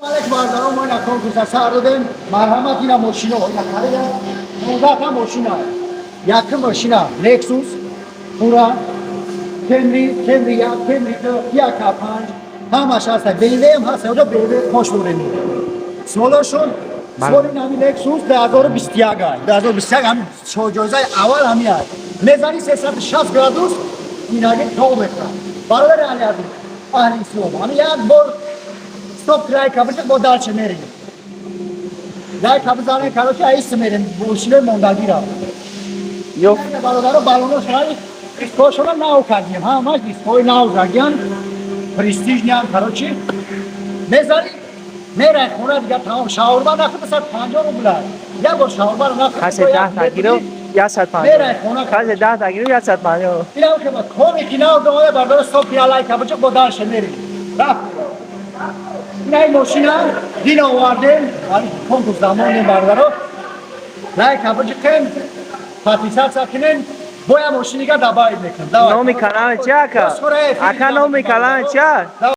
Алейкум, бародарон, мо ина конкурса сар додем. Марҳамат, ина мошино, ина харида 15 та мошина. Якум мошина Lexus, пура Camry, Camry як, Camry ду, як панҷ, ҳамаш ҳаста. BMW ҳам ҳаста, оҷо BMW хош дорем. Солошон, соли нами Lexus 2021 ай. 2021 ҳам ҷоизаи аввал ҳами ай. Мезани 360 градус, инаги тол мекунад. Бародари али азиз, аҳли ислом, ҳами як бор стоп, лайка бишед, бо дальше мерем. Лайка бизанем, короче, аист мерем, мошинои мондагира. Ёф. Бародаро, балоно шаи дискошона нав кардем, ҳамаш дискои нав загиян, престижный ам, короче. Мезани, мерай хона, дига тамом, шаурма нахӯр, 150 рубла. Як бор шаурмаро нахӯр. Касе 10 та гирифт, 150. Мерай хона. Касе 10 та гирифт, 150. Инам ки комики нав домада, бародаро, стоп, я лайка бича, бо дальше мерем. Рафт. Ина ин мошина дин овардем, конкурс дамонем, бародаро. Лайка биҷиқем, подписаться кунем, боя мошинига добавить мекунем. Номи канал чи, ака? Ака, номи канал чи?